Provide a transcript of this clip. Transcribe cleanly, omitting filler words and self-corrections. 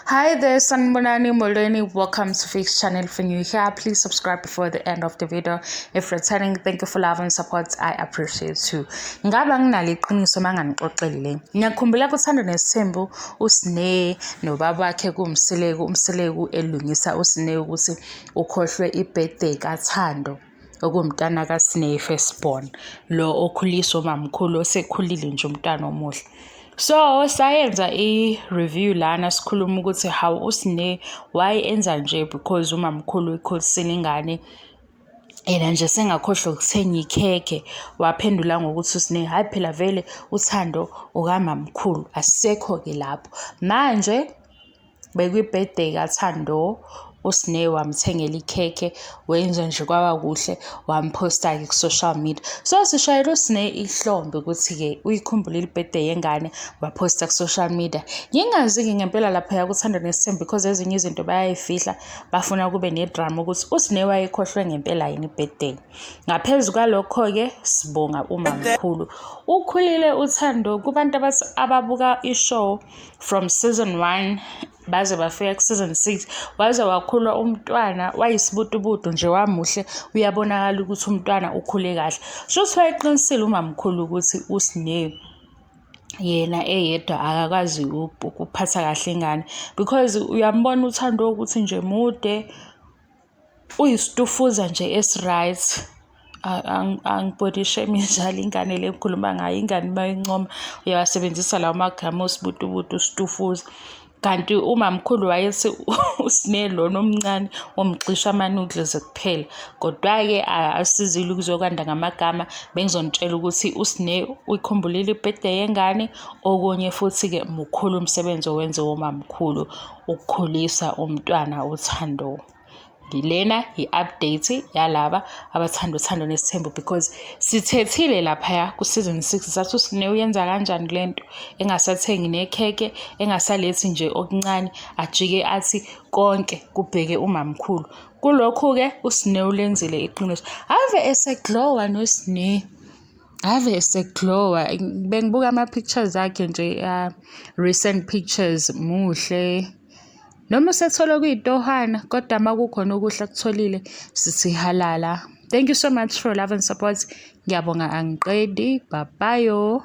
Hi there, Sanibonani Molweni. Welcome to Fix Channel. If you're new here, please subscribe before the end of the video. If returning, thank you for love and support. I appreciate you. Ngaba nginalo iqiniso uma nganixoxeli le. Ngiyakhumbula kuThando Nesithembu uSne nobaba wakhe kuwuMseleku, uMseleku elungisa uSne ukuthi ukhohlwe i-birthday kaThando okuwumntana kaSne firstborn lo okhuliswa umamkhulu osekhulile nje umntwana omuhle. So sayenza i-review lana sikhuluma ukuthi how uSne why enza nje because umamkhulu uyikhulisile ingane yena nje sengakhohlwa ukuthenga ikhekhe. Waphendula ngokuthi uSne hhayi phela vele uThando okamamkhulu asisekho-ke lapho. Manje Bekuyi-birthday kaThando, uSne wamthengela ikhekhe, wenza nje kwaba kuhle, wamphosta-ke ku-social media. So sishayela uSne ihlombe ukuthi-ke uyikhumbulile i-birthday yengane, waphosta ku-social media. Ngingazi-ke ngempela laphaya kuThando Nesithembu because ezinye izinto bayayifihla, bafuna kube ne-drama ukuthi uSne wayekhohlwe ngempela yini i-birthday. Ngaphezu kwalokho-ke sibonga umamkhulu. Ukhulile uThando kubantu ababuka i-show from season 1 baze bafika ku-season 6 waze wakhula umntwana wayisibutubutu nje wamuhle uyabonakala ukuthi umntwana ukhule kahle. Shuthi wayeqinisile umamkhulu ukuthi uSne yena eyedwa akakwazi ukuphatha kahle ingane because uyambona uThando ukuthi nje mude uyisitufuza nje esi-right. Angi-body shame njalo ingane le engikhuluma ngayo, ingane uma uyincoma uyawasebenzisa lawo magama osibutubutu, usitufuza. Kanti umamkhulu wayethi uSne lona omncane umgxisha ama-noodles kuphela. Kodwa-ke asizile ukuzokwanda ngamagama, bengizonitshela ukuthi uSne uyikhumbulile i-birthday yengane. Okunye futhi-ke mukhulu umsebenzi owenziwa umamkhulu ukukhulisa umntwana uThando. Lena i-update yalaba abathanda uThando Nesithembu because sithethile laphaya ku-season 6 sathi uSne uyenza kanjani le nto engasathengi nekhekhe engasalethi nje okuncane ajike athi konke kubheke umamkhulu. Kulokhu-ke uSne ulenzile iqiniso. Ave eseglowa noSne. Ave eseglowa. Bengibuka ama-pictures akhe nje recent pictures muhle. Noma usethola kuyitohwana kodwa uma kukhona okuhle akutholile sithi halala. Thank you so much for love and support. Ngiyabonga angiqedi. Bye bye.